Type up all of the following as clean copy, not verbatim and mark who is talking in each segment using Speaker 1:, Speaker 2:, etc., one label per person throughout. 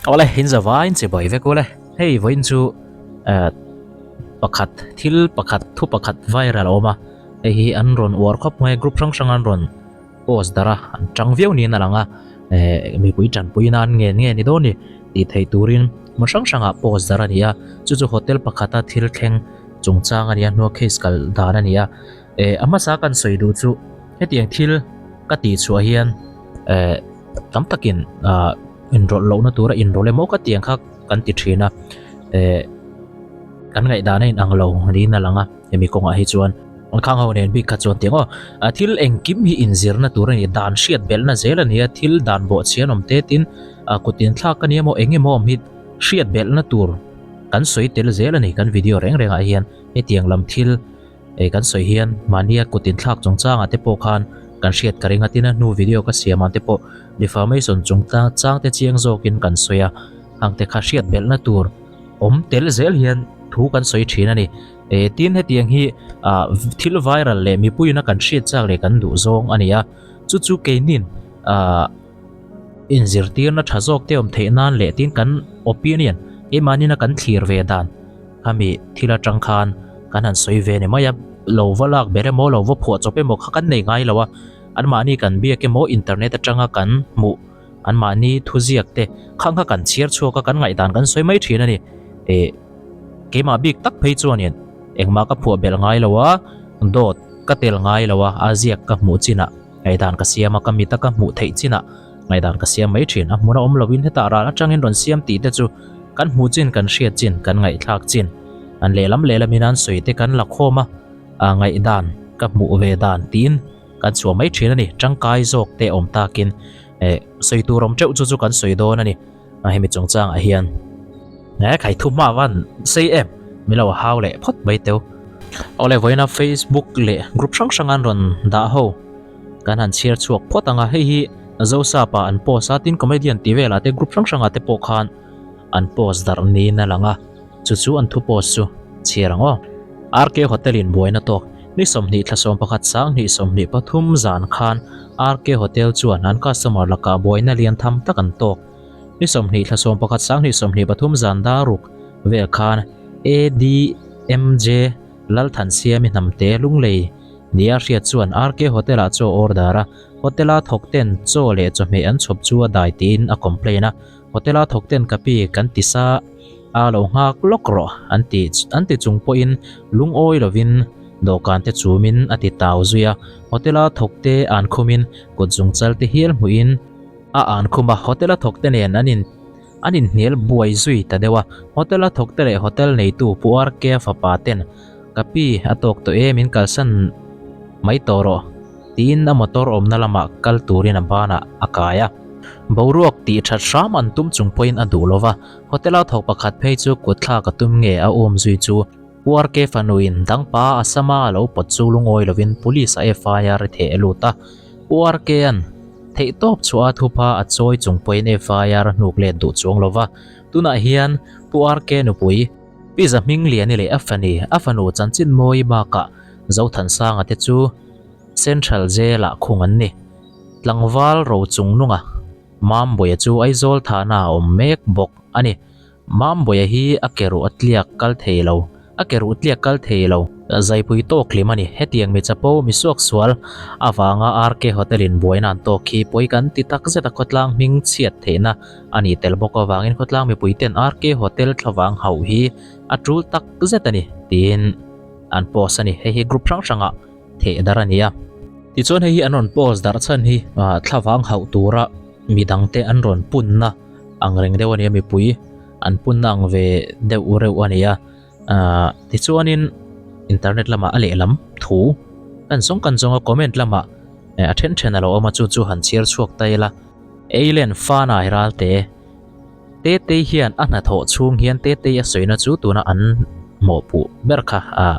Speaker 1: Awle in zavai in chibai vek ule hei vawiin chu eh pakhat thil pakhat thu pakhat viral a awm a hei hi an rawn uar khawp mai group hrang hrang an rawn post darh a an tang viau niin a lang a eh mipui tanpui nan nge nge ni dawn ni tih theih turin hmun hrang hrangah post darh a ni a chu chu hotel pakhata thil thleng chungchang a ni a hnua case kal dan a ni a eh a hmasa kan sawi duh chu hetiang thil ka tih chhuah hian eh tam takin ah inrawlh lohna tura inrawlh emaw ka tih ang kha kan ti thin a eh kan ngaihdan a inang lo niin a lang a hemi kawngah hi chuan an khang ho nen bik kha chuan tiang aw a thil engkim hi inzirna tur a ni dan hriat belhna zel a ni a thil dan bawh chhian awm te tin a kut inthlak a ni emaw eng emaw awm hi hriat belhna tur kan sawi tel zel a ni kan video reng rengah hian hetiang lam thil Ei kan sawi hian mahnia kut inthlak chungchangah te pawh khan kan hriat ka ring a, tin a hnu video ka siam ang te pawh defamation chungchang te chiang zawkin kan sawi a, hang te kha hriat belhna tur awm tel zel hian thu kan sawi thin a ni. E tin hetiang hi ah thil viral leh mipuiin a kan hriat chak leh kan duh zawng a ni a, chu chu keinin ah inzirtirna tha zawk te awm theih nan leh tin kan opinion keimahnin a kan thlir ve dan Khami thil atang khan kan han sawi ve ni mai a, lo va lak ber emaw lo va phuah chawp emaw kha kan nei ngai lo a, anmahni kan biak emaw internet atanga kan hmuh anmahni thuziak te khang kha kan chhiar chhuak a kan ngaihdan kan sawi mai thin a ni. Eh keimah bik tak phei chuanin engmah ka phuah belh ngai lo a, dawt ka tel ngai lo a, a ziak ka hmuh chinah ngaihdan ka siam a, ka mita ka hmuh theih chinah Ngaihdan ka siam mai thin, a hmun a awm lovin hetah ral atangin rawn siam tih te chu kan hmuh chin, kan hriat chin, kan ngaihthlak chin, an lehlam lehlamin an sawi te kan la khawm a, a ngaihdan ka hmuh ve dan tiin kan chhuah mai thin a ni. Tangkai zawk te awm takin eh sawi tur awm teuh chu chu kan sawi dawn a ni. A hemi chungchangah hian eh khai thu hma van sei em min lo hau leh phawt mai teu. Awle vawiina Facebook leh group hrang hrang an rawn dah ho. Kan han chhiar chhuak phawt ang a, hei hi Zosapa an post a, tin comedian tih velah te group hrang hrangah te pawh khan an post darh niin a lang a, chu chu an thu post chu chhiar ang aw. RK Hotel in buaina tawk ni 20 thla 11 sang hnih 23 zan khan RK Hotel chuan an customer lakah buaina lian tham tak an tawk. Ni 20 thla 11 sang hnih 23 zan dar ruk vel khan ADMJ Lalthansiami hnamte Lunglei Nia hriat chuan RK Hotel ah chaw order a, Hotel a thawk ten chaw leh chawhmeh an chhawp chu a dai tiin a complain a, Hotel a thawk ten ka pi kan ti sa a lo nghak lawk rawh an ti an ti chung pawhin lungawi lovin dawhkan te chumin a ti tau zui a, Hotel a thawk te an khumin kut zungchal te hial hmuhin a an khum a, Hotel a thawk te nen an in An inhnial buai zui ta deuh a, hotel a thawkte leh hotel neitu Pu RK-a fapa ten, Ka pi, a tawk tawh e, min kalsan mai tawh rawh, tiin a motor awmna lamah kal turin a banah a kai a. Boruak tih that hram an tum chung pawhin a duh lo va, hotel a thawk pakhat phei chu kutthlak a tum nge a um zui chu Pu RK fanuin dangpa a sama a lo pawt chu lungawi lovin police a FIR a theh lut a, Pu RK-a'n Theihtawp chhuah a thupa a chawi chung pawhin FIR a hnuk let duh chuang lo va, tunah hian Pu RK nupui, Pi Zahmingliani leh a fani, a fanu chanchin mawi bakah Zothansanga te chu Central Jail-ah khung an ni. Tlangval Rochungnunga, Mambuia chu Aizawl thahna a awm mek bawk a ni. Mambuia hi a ke ruh a tliak kal thei lo, a ke ruh tliak kal thei lo. Zaipui tawk hlim a ni. Hetiang mi chapo, mi suaksual avanga RK Hotel in buaina an tawk hi pawi kan ti tak zet a khawtlang hming chhiat theihna a nih tel bawk avangin khawtlang mipui ten RK Hotel thlavang hauh hi a tul tak zet a ni tiin an post a ni. Hei hi group hrang hrangah theh darh a ni a. Tichuan hei hi an rawn post darh chhan hi thlavang hauh tura midangte an rawn punna ang reng deuh a nia mipui an punna ang ve deuh reuh a nia ahh tichuanin internet lamah a lehlam thu kan zawng kan zawng a comment lamah a then then a lo awm a chu chu han chhiar chhuak ta ila Eilen Fanai Ralte Tetei hian a hnathawh chhung hian Tetei a sawina chu tuna an mawhpuh ber kha ahh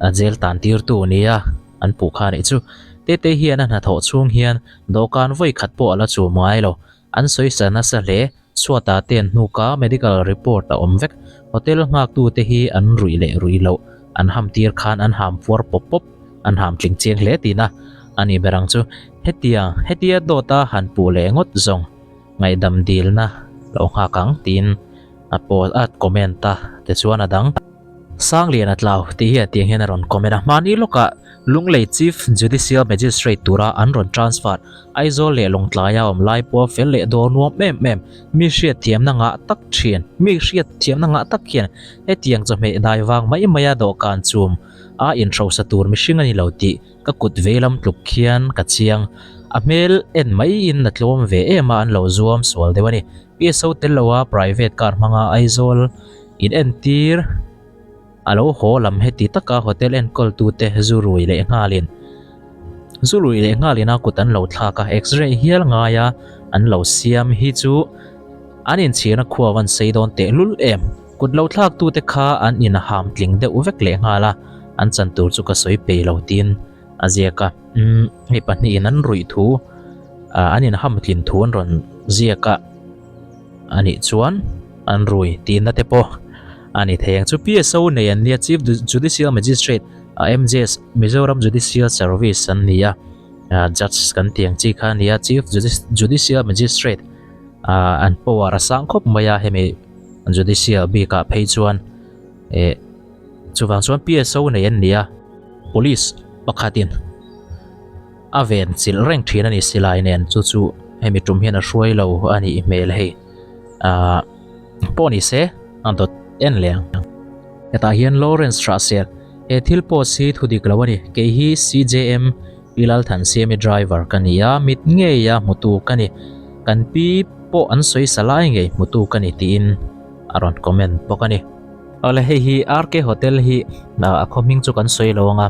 Speaker 1: a jail tan tirtu nia an puh kha anih chu Tetei hian a hnathawh chhung hian dawhkan vawi khat pawh a la chum ngai lo. An sawisa nasa hle, chhuatah te an hnuk a, medical report a awm vek. Hotel nghaktute hi an ruih leh ruih loh, an ham tir khan an ham puar pawp pawp, an ham tling chiang hle tihna a ni ber ang chu. Hetia, hetia dawta han puh leh ngawt zawng, ngaihdam dilna Lo nghak ang tiin a post a comment a tichuan a dang Sanglian a tlau tih hian tiang hian a rawn comment a hmani lawkah Lunglei Chief Judicial Magistrate tura an rawn transfer Aizawl leh Lawngtlaia awm lai pawh fel leh dawr nuam em em mi hriatthiamna ngah tak thin mi hriatthiamna ngah tak hian hetiang chawhmeh dai vang mai maia dawhkan chum a inhrosa tur mihring a ni lo tih Ka kut veilam tluk khian ka chiang. A hmel en maiin a tlawm ve em a, an lo zuam sual deuh a ni. PSO tel loa private car hmanga Aizawl in entir a lo haw lam heti taka hotel enkawltute zu rui leh nghalin zu rui leh nghalin a kut an lo thlak a, x-ray hial ngaia an lo siam hi chu an inchhirna khua van sei dawn tehlul em. Kut lo thlaktute kha an inham tling deuh vek leh nghal a, an chan tur chu ka sawi pei lo tiin a ziak a. Umm, hei pahnihin an ruih thu, an inham tlin thu an rawn ziak a, a nih chuan an rui tihna te pawh a ni thei ang chu. PSO nei an nia, Chief Judicial Magistrate, MJS, Mizoram Judicial Service an ni a, Judge kan tih ang chi kha a ni a, Chief Judicial Magistrate an power a sang khawp mai a hemi. Judicial bikah phei chuan eh chuvang chuan PSO nei an ni a, police pakhatin a ven chilh reng thin a ni silai nen chu chu hemi tum hian a hruai lo a nih hmel hei ah pawh ni se a dawt en leh ang. Hetah hian Lawrence Hrahsel he thil post hi thu dik lo a ni, kei hi CJM Pi Lalthansiami driver ka ni a, mit ngeia hmutu ka ni, kan pi pawh an sawi sa lai ngei hmutu ka ni tiin a rawn comment bawk a ni. Awle hei hi RK Hotel hi a khaw hming chu kan sawi lo ang a,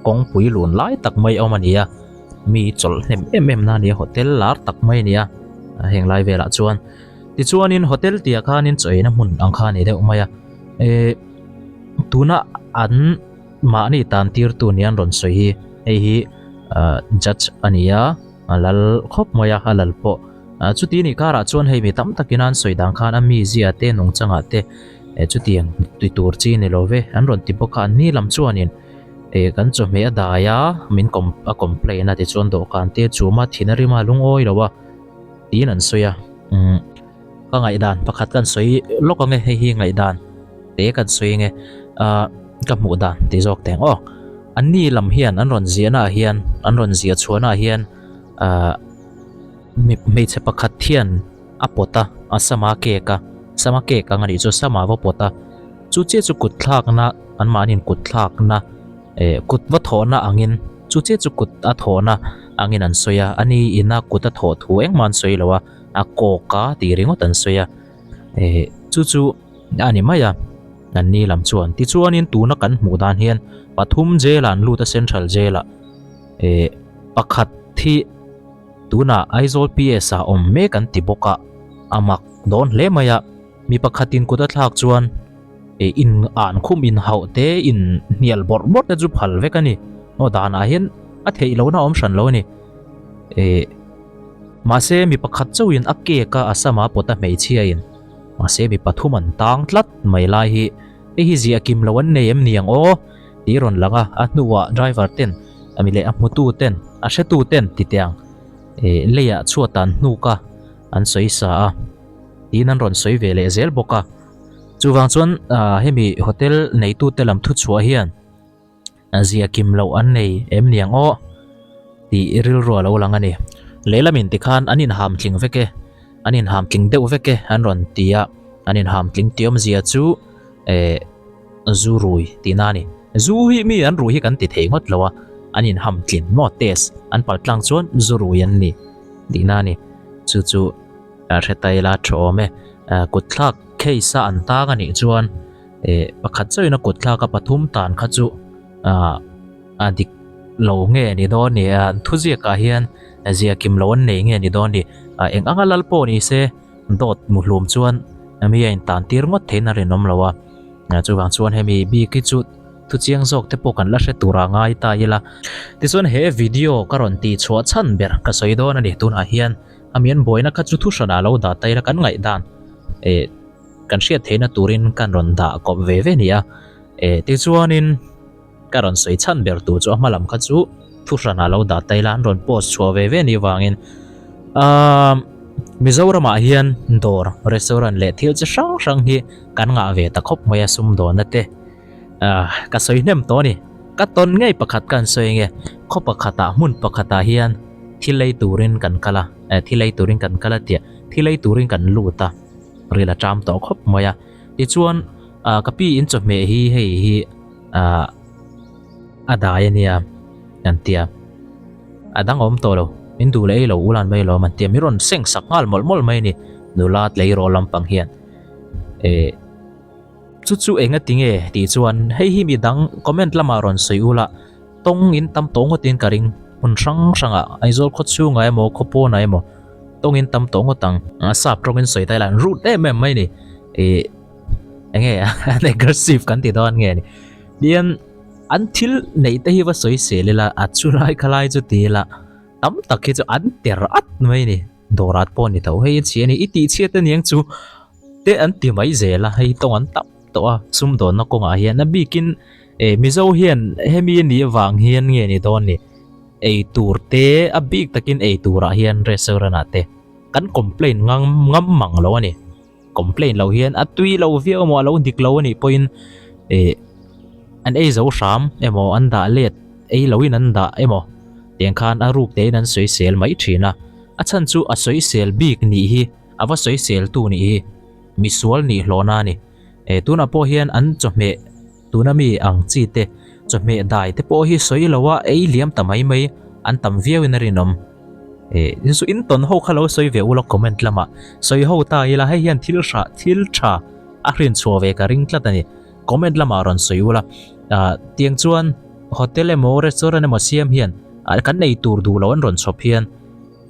Speaker 1: kawngpui lun lai tak mai awm a ni a, mi chawlh hnem em em na a ni a, hotel lar tak mai a ni a, heng lai velah chuan. Tichuanin hotel tihah khanin chaw eina hmun ang kha a ni deuh mai a, eh tuna an. Mahni tan tirtu nia an rawn sawi hi hei hi ah judge a ni a a lal khawp mai a a lal pawh ah chuti ni karah chuan hei mi tam takin an sawi dan khan a mizia te nungchangah te eh chutiang ti tur chi ni lo ve an rawn ti bawk a an ni lam chuanin eh kan chawhmeh a dai a min com a complain a tichuan dawhkan te chuma thin a rima lungawi lo a tiin an sawi a umm. Ka ngaihdan pakhat kan sawi lawk ange hei hi ngaihdan te kan sawi ange ah ka hmuh dan tih zawk teng aw an ni lam hian an rawn ziahna ah hian an rawn ziah chhuahna ah hian ah mi hmeichhe pakhat hian a pawt a a sama cake a sama cake ang a nih chu sama va pawt a chu chiah chu kut thlakna an mahni in kut thlakna eh kut va thawhna angin chu chiah chu kut a thawhna angin an sawi a ani ina kut a thawh thu engmah an sawi lo a. A kawk a tih ringawt an sawi a, eh chu chu a ni mai a, an ni lam chuan tichuanin tuna kan hmuh dan hian pathum jail ah an lut a central jail ah eh pakhat hi tunah Aizawl PS ah awm mek an ti bawk a, a mak dawn hle mai a, mi pakhatin kut a thlak chuan eh in an khum in hauh te in hnial bawrh bawrh te chu phal vek a ni, aw danah hian a theih lohna a awm hran lo a ni eh. Mahse mi pakhat chauhin a cake a a sama pawt a hmeichhiain mahse mi pathum an tang tlat mai lai hi hei hi ziah kim lo an nei em ni ang aw tih rawn lang a, a hnuah driver ten a mi leh a hmutu ten a hretu ten ti teh ang eh leiah chhuat an hnuk a an sawi sa a tiin an rawn sawi ve leh zel bawk a chuvang chuan ah hemi hotel neitute lam thuchhuah hian. Zia kim loh an nei em niang aw tih rilru a lo lang a ni. Lehlam in tikhan an inham tling vek e, an inham tling deuh vek e an rawn ti a, an inham tling tih awmzia chu eh zu rui tihna a ni. Zu hi mi an rui hi kan ti thei ngawt lo a, an inham tlin maw test an pal tlang chuan zu rui an ni tihna a ni. Chu chu hre ta ila tha awm e, kutthlak case a an tang a nih chuan. Eh pakhat chauhin a kut thlak a pathum tan kha chu ah a dik lo nge ni dawn ni a thuziak ah hian zia kim lo an nei nge ni dawn ni ah eng anga lal pawh ni se dawt muhlum chuan mi a intan tir ngawt theiin a rinawm lo a chuvang chuan hemi bik hi chu thuchiang zawk te pawh kan la hre tur a ngai ta ila tichuan he video ka rawn tih chhuah chhan ber ka sawi dawn a ni tunah hian a mian buaina kha chu thu hranah lo dah ta ila kan ngaihdan eh. Kan hriat theihna turin kan rawn dah kawp ve ve ni a, eh tichuanin ka rawn sawi chhan ber tur chu a hma lam kha chu thuhranah lo dah ta ila an rawn post chhuah ve ve ni vangin aaa Mizoramah hian dawr, restaurant leh thil chi hrang hrang hi kan ngah ve ta khawp mai a sumdawnna te. Ah, ka sawi hnem tawh a ni. Ka tawn ngei pakhat ka han sawi nge, khaw pakhatah hmun pakhatah hian thil ei turin kan kal a, eh thil ei turin kan kal a tia, thil ei turin kan lut a, ril a ṭam tawh khawp mai a. Tichuan, ah ka pi in chawhmeh hi hei hi ah a dai a nia an tia. A dang awm tawh lo, min duh leh ei lo ulan mai lawm an tia, min rawn seng sak nghal mawlh mawlh mai a ni, nula tleirawl lampang hian. Eh. Chu chu enga ti nge tih chuan hei hi mi dang comment lamah rawn sawi ula tawng in tam tawh ngawtin ka ring hmun hrang hrangah Aizawl khaw chhungah emaw khaw pawnah emaw tawng in tam tawh ngawt ang. A sap tawngin sawi ta ila an rude em em mai ni ih enge an aggressive kan ti dawn nge ni tihian an thil neih te hi va sawi sel ila a chu lai kha lai chu ti ila tam tak hi chu an ter at mai ni dawrat pawh ni tho hei a chhia a ni i tih chhiat aniang chu. Te an ti mai zel a, hei tawng an tam tawh a, sumdawnna kawngah hian a bikin eh Mizo hian hemi a nih avang hian nge ni dawn ni, ei tur te a bik takin ei turah hian restaurant ah te kan complain ngam ngam mang lo a ni, complain lo hian a tui lo viau emaw a lo dik lo a nih pawhin eh an ei zo hram emaw an dah let ei loin an dah emaw tiang khan a ruk tein an sawisel mai thin a, a chhan chu a sawisel bik nih hi. A va sawiseltu nih hi misual nih hlawhna a ni. E, tunah pawh hian an chawhmeh tuna mi ang chi te, chawhmeh dai te pawh hi sawi lo a ei liam ta mai mai an tam viauin a rinawm. E, chu in tawn ho kha lo sawi ve ula comment lamah sawi ho ta ila hei hian thil hra thil tha a hrin chhuah ve ka ring tlat a ni. Comment lamah rawn sawi ula. Ah, tiang chuan hotel emaw restaurant emaw siam hian kan ei tur duh lo an rawn chhawp hian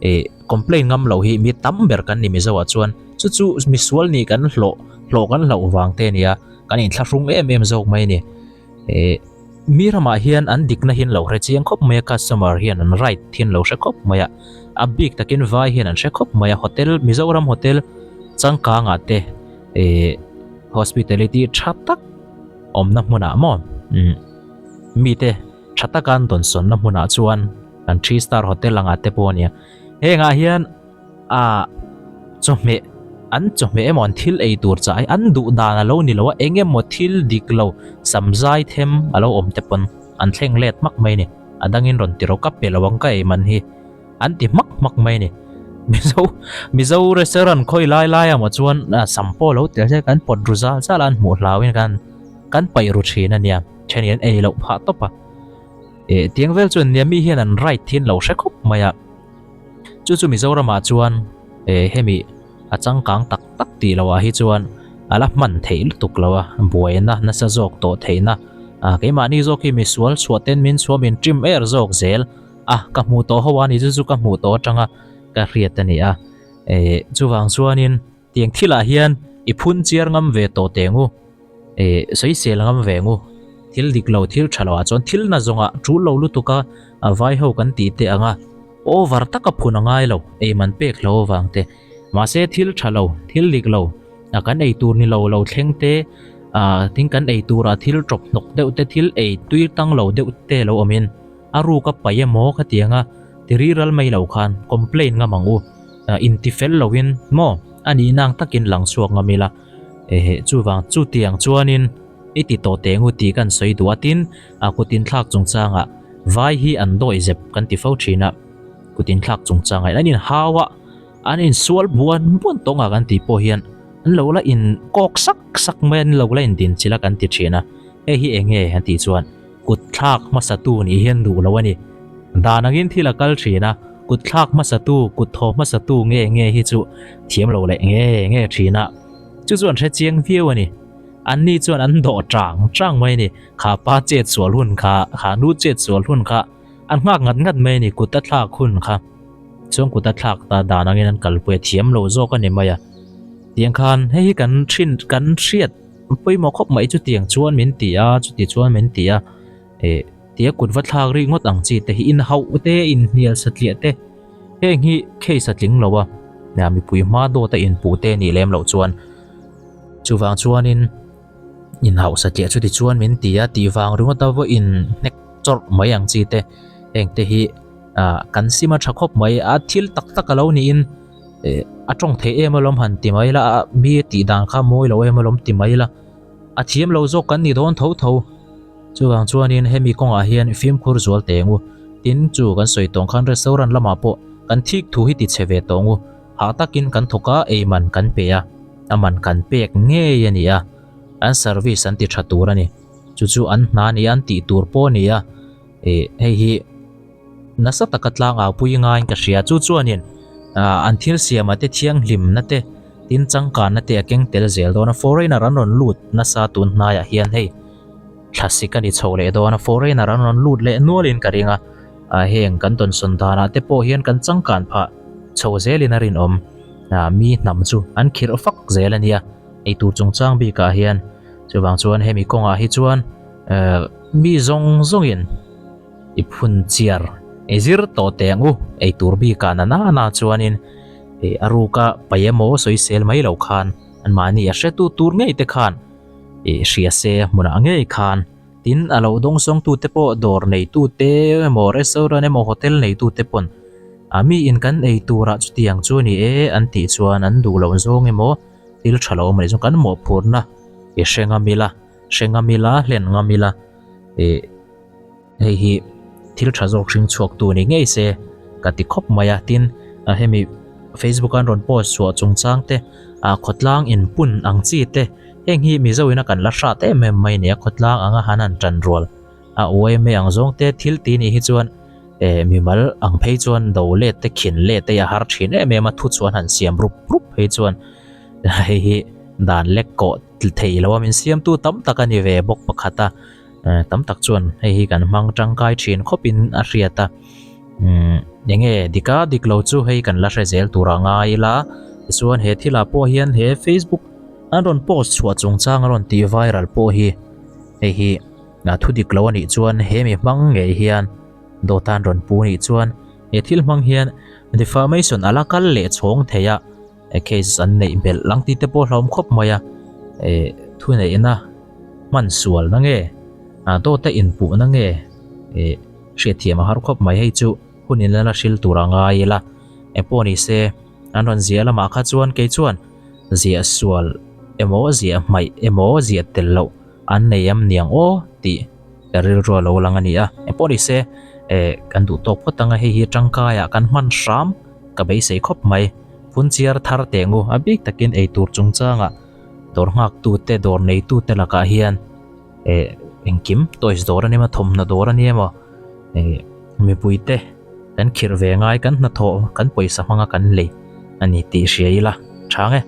Speaker 1: Eh complain ngam loh hi mi tam ber kan ni Mizo ah chuan chu chu misual nih kan hlawh hlawh kan hlauh vang te ania kan inthlahrung em em zawk mai a ni. Eh mi ramah hian an dikna hian lo hre chiang khawp mai a customer hian an right hian lo hre khawp mai a a bik takin vai hian an hre khawp mai a hotel Mizoram hotel changkangah te eh hospitality tha tak awmna hmunah maw umm mite Tha taka an dawnsawnna hmunah chuan kan three star hotel angah te pawh a nia. Hengah hian ah chawhmeh an chawhmeh emaw an thil ei tur chah hi an duh dan a lo ni lo a, eng emaw thil dik lo sam zai them a lo awm te pawn an thleng let hmak mai a ni. A dangin rawn ti rawk a pe lo ang ka ei man hi an ti hmak hmak mai a ni. Mizo Mizo restaurant khawi lai lai amaw chuan sam pawh lo tel se kan pawt ru zal zal a an hmuh hlauhin kan kan paih ru thin a nia. Then an ei loh phah tawp a. Eh tiang vel chuan nia mi hian an right thin lo hre khawp mai a. Chu chu Mizoramah chuan eh hemi a changkang tak tak tih loh ah hi chuan a la hman theih lutuk lo a, buaina nasa zawk tawh theihna ah keimahni zawk hi misual chhuah ten min chhuah min trim er zawk zel a, ka hmuh tawh ho a ni chu chu ka hmuh tawh atanga ka hriat a ni a. Eh chuvang chuanin tiang thilah hian i phun chiar ngam ve tawh teng u. Eh sawisel ngam ve ngu. Thil dik lo thil tha lo ah chuan thil na zawng ah tul lo lutuk a a vai ho kan tih teh ang a over tak a phun a ngai lo ei man pek hlo avang te mahse thil tha lo thil dik lo a kan ei tur ni lo lo thleng te ah tin kan ei tur ah thil tawp hnawk deuh te thil ei tui tang lo deuh te lo awm in a ruk a paih emaw khatiang a ti riral mai lo khan complain ngam ang u inti fel lo in maw a nihna ang takin lang chhuak ngam ila. Ehe, chuvang chutiang chuanin i ti tawh teh ngu tih kan sawi duh a, tin a kut inthlak chungchangah vai hi an dawi zep kan ti fo thin a, kut inthlak chungchangah hian an inhau a, an insual buan buan tawng a kan tih pawh hian an lo la in kawk sak sak mai a, an lo la in din chilh a kan ti thin a, hei hi eng nge an tih chuan kut thlak hmasatu nih hian duh lo a ni. Dan angin thil a kal thin a, kut thlak hmasatu, kut thaw hmasatu nge nge hi chu thiam lo leh nge nge thin a, chu chu an hre chiang viau a ni. Anni chuan an dawh chang chang mai a ni, kha pa chet sual hun kha, kha nu chet sual hun kha an nghak ngat ngat mai a ni, kut a thlak hun kha. Chuan kut a thlak ta dan angin an kalpui a thiam lo zawk a ni mai a. Tiang khan hei hi kan thin kan hriat pawimawh khawp mai chutiang chuan min ti a, chuti chuan min ti a. Eh, tia kut va thlak rih ngawt ang chi te hi inhauh te, inhnial satliah te, heng hi case a tling lo a, nia mipui hma dawt a inpuh te nih lem loh chuan chuvang chuanin inhauh satliah chuti chuan min ti a tih vang ringawt a vaw in hnek chawrh mai ang chi te, heng te hi ah kan sim a tha khawp mai a, thil tak tak a lo niin. Eh a tawng thei em alawm han ti mai la a mi tih dan kha mawi lo em alawm ti mai la a thiam lo zawk kan ni dawn tho tho. Chuvang chuanin hemi kawngah hian fimkhur zual teh ang u. Tin chu kan sawi tawng khan restaurant lamah pawh kan thik thu hi ti chhe ve tawh ang u. Hah takin kan thawk a ei man kan pe a, a man kan pek ngei a ni a, an service an ti tha tur a ni. Chu chu an hna ni a an tih tur pawh a ni a, eh hei hi. Nasa taka tlangau pui ngaiin ka hria. Chu chuanin an thil siamah te thianghlimna te, tin changkanna te a keng tel zel dawn a. Foreigner an rawn lut nasa tun hnaiah hian hei thlasik a ni chho leh dawn a. Foreigner an rawn lut leh nualin ka ring a. Heng kan dawnsawn danah te pawh hian kan changkan phah chho zelin a rinawm. Mi hnam chu an khirh fak zel a nia eitur chungchang bikah hian. Chuvang chuan hemi kawngah hi chuan mi zawng zawngin. I phun chiar i zir tawh teh ang u, ei tur bikah na nana chuanin ih a ruka pai emaw sawisel mai lo khan anmahni a hretu tur ngei te khan ih hria se hmunah ngei khan tin a lo dawngsawngtute pawh dawr neitute emaw restaurant emaw hotel neitute pawn a mi in kan ei turah chutiang chu ni e an tih chuan an duh loh zawng emaw thil tha lo awm a nih chuan kan mawhphurhna i hre ngam ila hre ngam ila hlen ngam ila ih. Hei hi thil tha zawk hring chhuak tu ni ngei se ka ti khawp mai a, tin hemi Facebook an rawn post chhuah chungchang te ah khawtlang inpun ang chi te heng hi Mizo ina kan la hrat em em mai a ni a, khawtlang anga han han tan rual a yma ang zawng te thil ti nih hi chuan eh mimal ang phei chuan do let te khin let te a har thin em em a, thu chuan han siam rup rup phei chuan hei hi dan lek kawh thei lo a min siamtu tam tak a ni ve bawk pakhat a. Tam tak chuan hei hi kan hmang tangkai thin khawpin a hriat a, umm enge dik a dik lo chu hei kan la hre zel tur a ngai ila, tichuan he thilah pawh hian he Facebook an rawn post chhuah chungchang a rawn tih viral pawh hi hei hi thu dik lo a nih chuan he mi hmang ngei hian dawt an rawn pu a nih chuan he thil hmang hian defamation a la kal leh chhawng thei a. Case an neih belh lang tih te pawh hlauhawm khawp mai a, eh thuneihna hman sual na nge ah dawta inpuh na nge eh hriatthiam a har khawp mai hei chu hun in la hril tur a ngai ila engpawh ni se an rawn ziah lamah kha chuan kei chuan ziah sual emaw ziah hmaih emaw ziah tel loh an nei em niang aw tih ka rilru a lo lang a ni a engpawh ni se eh kan duh tawk phawt ang a hei hi tangkaiah kan hman hram. Ka beisei khawp mai. Phunchiar thar teh ngu a bik takin eitur chungchangah dawr nghaktute, dawr neitute lakah hian eh engkim toys dawr a ni emaw thawmhnaw dawr a ni emaw eh mipuite kan khirh ve ngai kan hnathawh kan pawisa hmanga kan lei a ni tih hria ila. Chhang e.